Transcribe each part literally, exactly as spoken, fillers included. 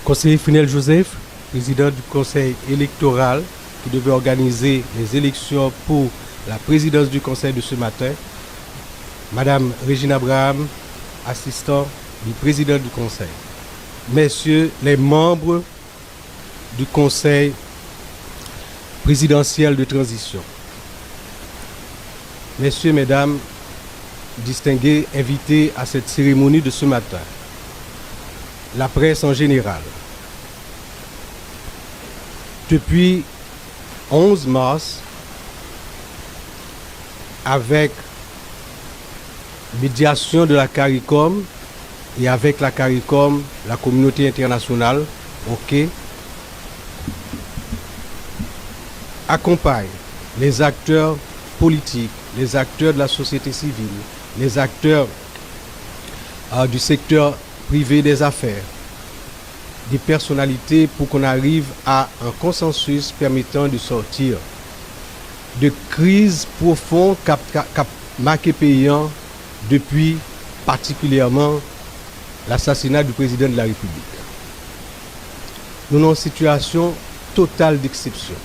Conseiller Frinel Joseph, président du Conseil électoral qui devait organiser les élections pour la présidence du Conseil de ce matin, Madame Régine Abraham, assistant du président du Conseil, Messieurs les membres du Conseil présidentiel de transition, Messieurs, Mesdames, distingués invités à cette cérémonie de ce matin, la presse en général, depuis onze mars, avec médiation de la CARICOM et avec la CARICOM, la communauté internationale, OK, accompagne les acteurs politiques, les acteurs de la société civile, les acteurs euh, du secteur privé des affaires, des personnalités pour qu'on arrive à un consensus permettant de sortir de kriz pwofon k ap, k ap make peyi an depi patikilyèman lasasina di prezidan de la Repiblik. Nou nan yon sitiyasyon total d'exception.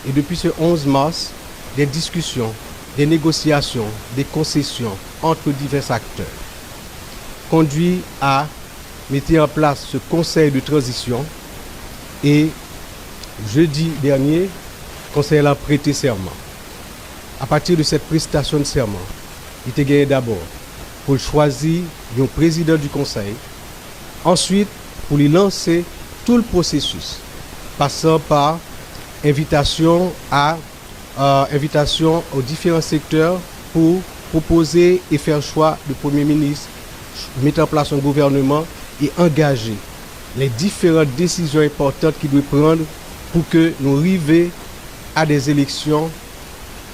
Et depuis ce onze mars, des discussions, des négociations, des concessions entre divers acteurs conduit à mettre en place ce conseil de transition et jeudi dernier, konsèy la prête serment. À partir de cette prestation de serment, li te genyen d'abord pou l chwazi yon président du conseil, ensuite pou li lanse tout le processus, passant par invitation à euh, invitation aux différents secteurs pour proposer et faire choix de Premier ministre, mettre en place un gouvernement et engager les différentes décisions importantes qu'il doit prendre pour que nous arrivions à des élections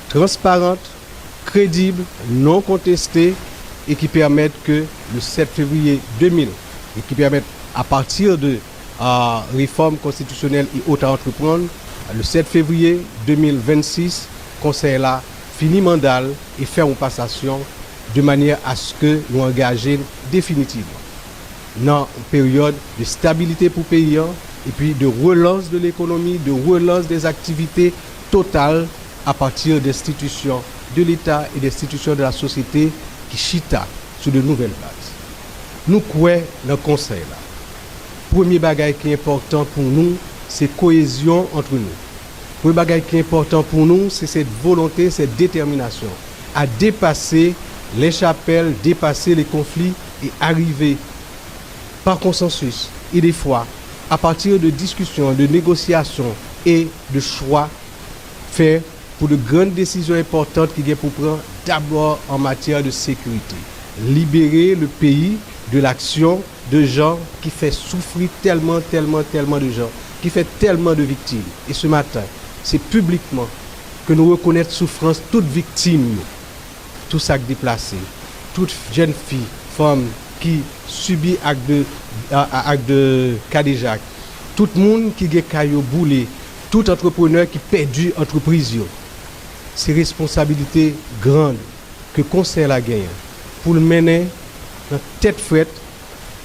transparentes, crédibles, non contestées et qui permettent que le sept février deux mille et qui permettent à partir de euh, réformes constitutionnelles et autres à entreprendre, le sept février deux mille vingt-six, konsèy la fini manda l e fè yon pasasyon de manyè aske nou angaje n definitivman nan yon peryòd de stabilite pou peyi an, epi de relans de lekonomi, de relans des activités totales à partir des institutions de l'État et des institutions de la société qui chita sou de nouvèl baz. Nou kwè nan konsèy la. Premye bagay ki enpòtan pou nou, se koyezyon ant nou. Premye bagay ki enpòtan pou nou, se cette volonté, cette détermination à dépasser les chapelles, dépasser les conflits et arriver par consensus et des fois, à partir de discussions, de négociations et de choix, fè pou de grann desizyon enpòtan ki gen pou pran, dabò an matyè de sekirite. Libere le peyi de l'action de jan ki fè soufri tèlman, tèlman, tèlman de jan, ki fè tèlman de viktim. E ce matin, se piblikman ke nou rekonèt soufrans tout viktim yo, tout sa k deplase, tout jèn fi, fanm ki sibi ak de, a, a, ak de kadejak, tout moun ki gen kay yo boule, tout antreprenè ki pèdi antrepriz yo. Se responsabilite gran ke konsèy la genyen pou l mennen nan tèt frèt,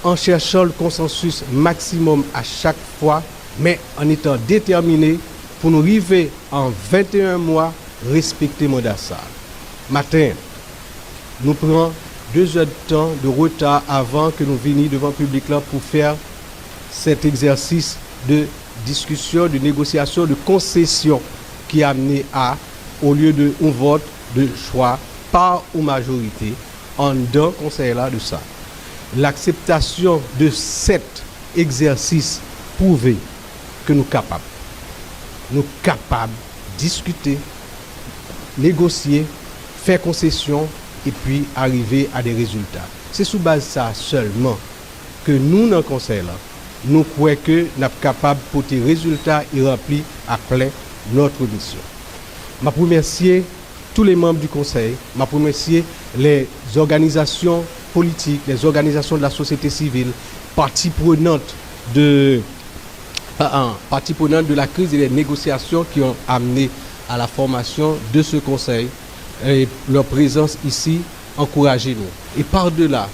en cherchant le consensus maximum à chaque fois, mais en étant déterminé pour nous arriver en vingt et un mois respecter mandat ça. Matin, nou pran deux heures de temps de retard avant que nous vini devant public là pour faire cet exercice de discussion, de négociation, de concession qui a amené à, au lieu de un vote de choix par ou majorité, anndan konsèy la de sa. L'akseptasyon de sèt egzèsis pwouve ke nou kapab. Nou kapab diskite, negosye, fè konsesyon, epi arive a de rezilta. Se sou baz sa a sèlman ke nou nan konsèy la, nou kwè ke n ap kapab pote rezilta e ranpli a plen notre mission. M ap remèsye tous les membres du Conseil, m ap remèsye les organisations politiques, les organisations de la société civile, parties prenantes de, ah, ah, parties prenantes de la crise et des négociations qui ont amené à la formation de ce Conseil. Et leur présence ici encourager nous. Et par-delà,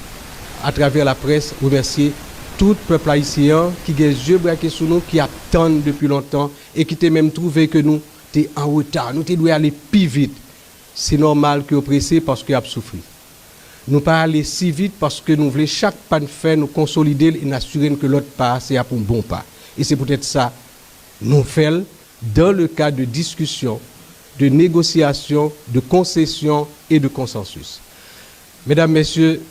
à travers la presse, remercier Tout pèp ayisyen an ki gen zye brake sou nou, ki ap tann depi lontan e ki te menm twouve ke nou te an reta, nou te dwe ale pi vit. Se nòmal ke yo prese paske y ap soufri. Nou pa ale si vit paske nou vle chak pa n fè nou konsolide l e n asire n ke lòt pa a se ap yon bon pa. E se poutèt sa nou fè l dans le cadre de discussion, de négociation, de concession et de consensus. Medam, mesye,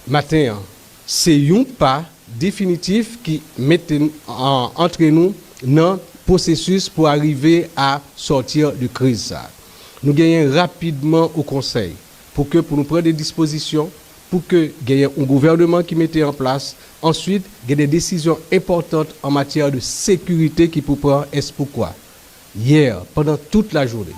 maten an, se yon pa definitif ki mete n, an, antre nou nan pwosesis pou arive a sòti de kriz sa. Nou genyen rapidman o Konsèy pou ke, pou nou pran de dispozisyon, pou ke genyen yon gouvèneman ki mete an plas, answit, gen de desizyon enpòtan an matyè de sekirite ki pou pran, èspoukwa. Yè, pandan tout lajounen,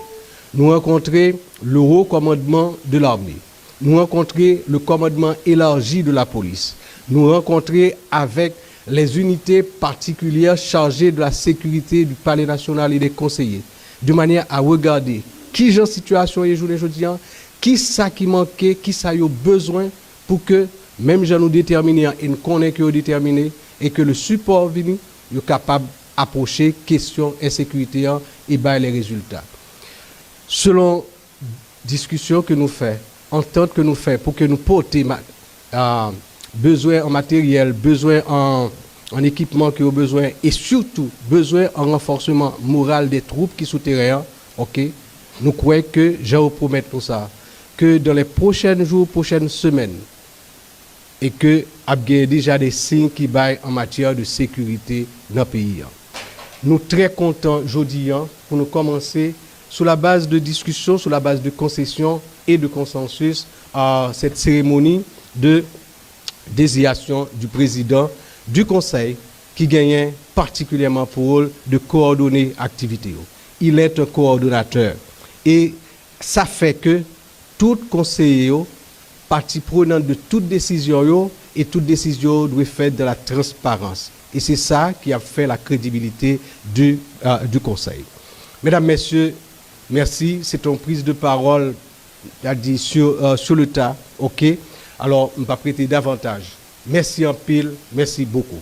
nou rankontre le Haut Commandement de l'Armée, nou rankontre le Commandement Élargi de la Police, nou rankontre avèk les unités particulières chargées de la sécurité du Palais National et des Conseillers, de manière à regarder kijan sitiyasyon ye jounen jodi an, kisa ki manke, kisa yo bezwen pou ke, menm jan nou detèmine an, e n konnen ke yo detèmine, e ke le sipò vini, yo kapab apwoche kesyon ensekirite an e bay le rezilta. Selon diskisyon ke nou fè, antant ke nou fè pou ke nou pote ma-, a, bezwen an materyèl, bezwen an, an ekipman ke yo bezwen, e sitou bezwen an ranfòsman moral de twoup ki sou teren an, oke, nou kwè ke jan yo pwomèt nou sa, ke dans les prochains jours, prochaines semaines, e ke ap genyen deja de siy ki bay an matyè de sekirite nan peyi an. Nou trè kontan jodi an pou nou kòmanse sou la baz de diskisyon, sou la baz de konsesyon e de konsansis, a, cette cérémonie de désignation du président du Conseil ki genyen patikilyèman pou wòl de kowòdone aktivite yo. Il est un coordonnateur. E sa fè ke tout konseye yo pati prenant de tout desizyon yo, e tout desizyon yo dwe fèt dans la transparence. E se sa ki ap fè la crédibilité du, euh, du Conseil. Medam, mesye, mèsi. Se te yon priz de pawòl, a di, sur, euh, sur le tas, oke? Alò, m p ap rete davantaj. Mèsi anpil, mèsi bokou.